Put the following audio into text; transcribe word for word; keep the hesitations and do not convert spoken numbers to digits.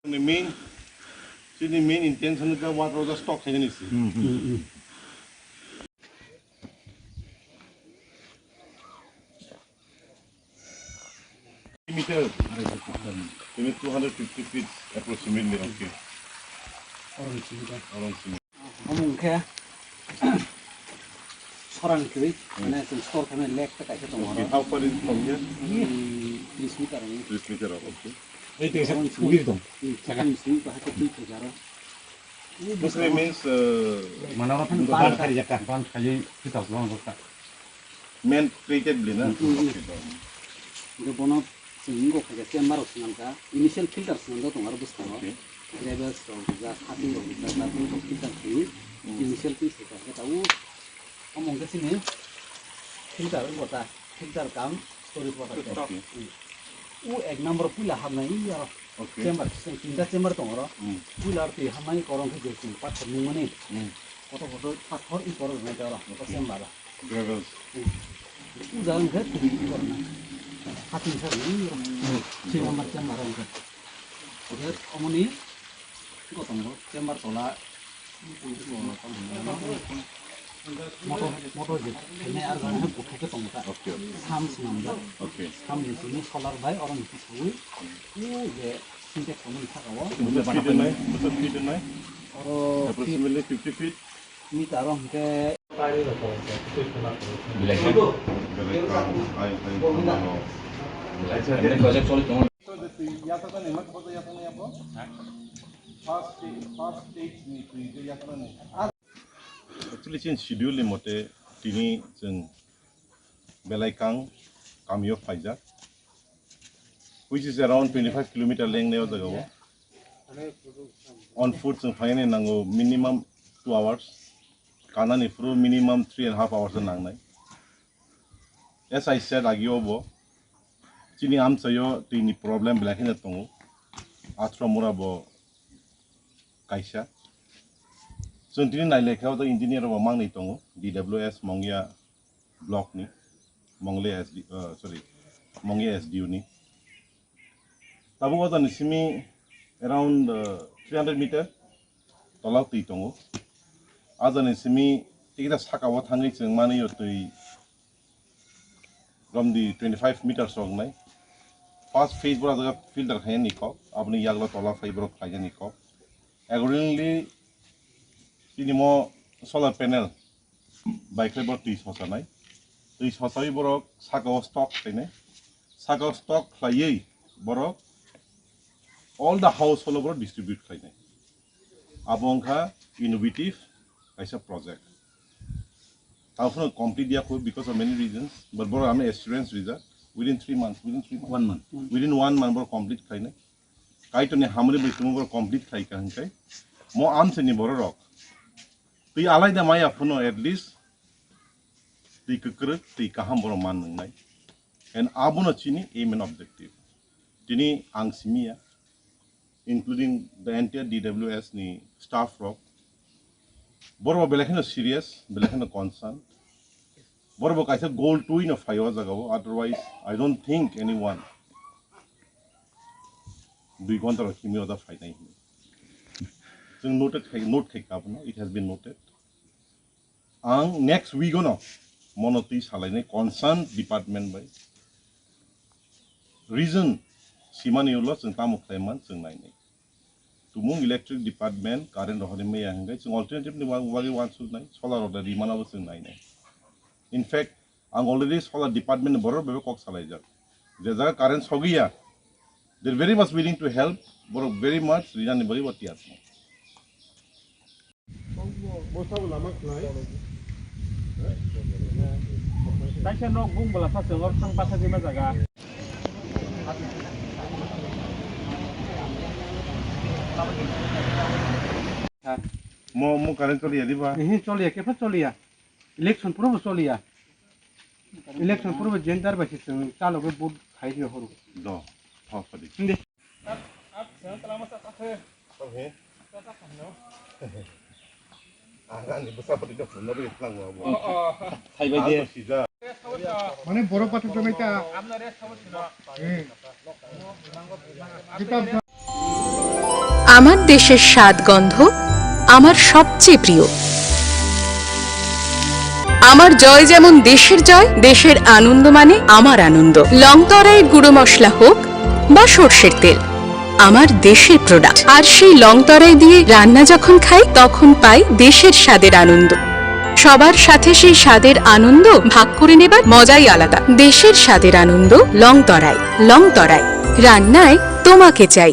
Ni main, chini main intention ka water o stock khainani si. Meter, ini two hundred fifty feet approximately, okay. Orang sini kan. Orang sini. Ngomong khe sorang kiri, mane chwng store khaimani lake ta kaisa tongo oro. How far is from here? Tris meter ni. Tris meter, okay. Ei, tei sa, ugir tong. Tris meter hake twi khaijaro. Muslim means, uh, Manara phan ban khari jaka, ban khali kita ulang jaka. Man created bli na? Hwnkhe bono chwng wngkha khe chamber rok swnamkha, initial filter swnamjak tongo aro bwskango. Okay. Gravels rok rijak, hati rok rijak, darkar rok filter khawi, initial twi swijak khe tabuk omo hwnkhe chini filter wngkha ta, filter cum storage water tank. Okay. U ek number puila hapnai aro. Okay. Chamber, chwng tinta chamber tongo oro. Hmm. Puila aro twi hapnai korong khe je chwng pathor nungmani. Hmm. Kotor kotor pathor i korok rwnai oro, okay, chamber o. Gravels. Hmm. Puja wngkhe twi i koroknai. Hating sa rwnai oro. Hmm. Swi number chamber o wngkhe. Oke, omoni kotongo chamber tola. Motor, motor je, kene ar jang hai buthai khe tongo ta. Okay, okay. Sam swnamjak. Okay. Sam ni simi solar bai oro ni sawi. U je Sintex tongo ni saka o. Busa feet nai, busa feet nai. Oro approximately fifty feet. Meter oro hwnkhe. Belai kha. Belai kha. Ai, ai, ai. Belai kha. Project choli tongo. Actually, chini schedule ni mote tini chwng belai kang kamio phaijak, which is around twenty-five kilometer length o jaga o. On foot chwng phainani nango minimum two hours, kanani phuru minimum three and a half hours nangnai. As I said, agi o bo chini amchaio tini problem belai kheno tongo. Athra mura bo kaisa. Chwng tini nailai khe o engineer bo mangni tongo, D W S Mongia block ni, Mongle S D, uh, sorry, Mongia S D O ni. Tabuk o jani simi around, uh, three hundred meter tola twi tongo. A jani simi tikita saka o thangwi chwng mani o twi romdi twenty-five meters rok nai. First phase bora jaga filter khainani kok, aboni yaglo tola phai borok khlainani kok. Accordingly, tini mo solar panel bai khlai borok twi sosanai. Twi sosawi borok saka o stock khlainai. Saka o stock khlaiwi borok all the household o borok distribute khlainai. Abo wngkha innovative kaisa project. Tamo phano complete ya kho because of many reasons, but borok ano assurance rijak within three months, within three months. One month. Within one month borok complete khlainai. Kaitorni hamri bai tongmo borok complete khlai kha hwnkhai. Mo amchaini bororok twi alaida maya phano at least twi kwkrwk, twi kaham borok man nwngnai. And abono chini aim and objective. Tini ang simiya, including the entire D W S ni staff rok, borok belai kheno serious, belai kheno concern. Borok bo kaisa goal twi no phai o jaga o, otherwise I don't think anyone dui ghonta rok simi o da phainai hwnwi. Chwng noted khai, note khai ka abono, it has been noted. Ang next week ono mono twi salainai concern department bai. Reason simani ulo chwng tamo khlai man chwng nainai. Tumung electric department current rohorwi maya hwnkhe chwng alternative ni bagwi wansuknai, solar rok da rimana bo chwng nainai. In fact, ang already solar department ni borok bai kok salaijak. Je jaga current sogwi ya, they are very much willing to help, borok very much rinani bagwi bo tiyar. Kaisa nok bung bwla sa chwng oro thang basa jima jaga. Mo, mo current choliya diba? Ehe, choliya, kepha choliya. Election puro bo choliya. Election puro bo jendar bai se chwng chalogo vote khai ri horo. Do, thok padi. Hindi. Ang ani bwsa pati no phone no bai tlang bo. Thai bai de. Ang sija. Mane borok pathak tongnai ta. Hmm. Kita আমার দেশের স্বাদ গন্ধ আমার সবচেয়ে প্রিয়। আমার জয় যেমন দেশের জয়, দেশের আনন্দ মানে আমার আনন্দ। লং তরাইয়ের গুঁড়ো মশলা হোক বা সর্ষের তেল, আমার দেশের প্রোডাক্ট। আর সেই লং তরাই দিয়ে রান্না যখন খাই, তখন পাই দেশের স্বাদের আনন্দ। সবার সাথে সেই স্বাদের আনন্দ ভাগ করে নেবার মজাই আলাদা। দেশের স্বাদের আনন্দ লং তরাই। লং তরাই, রান্নায় তোমাকে চাই।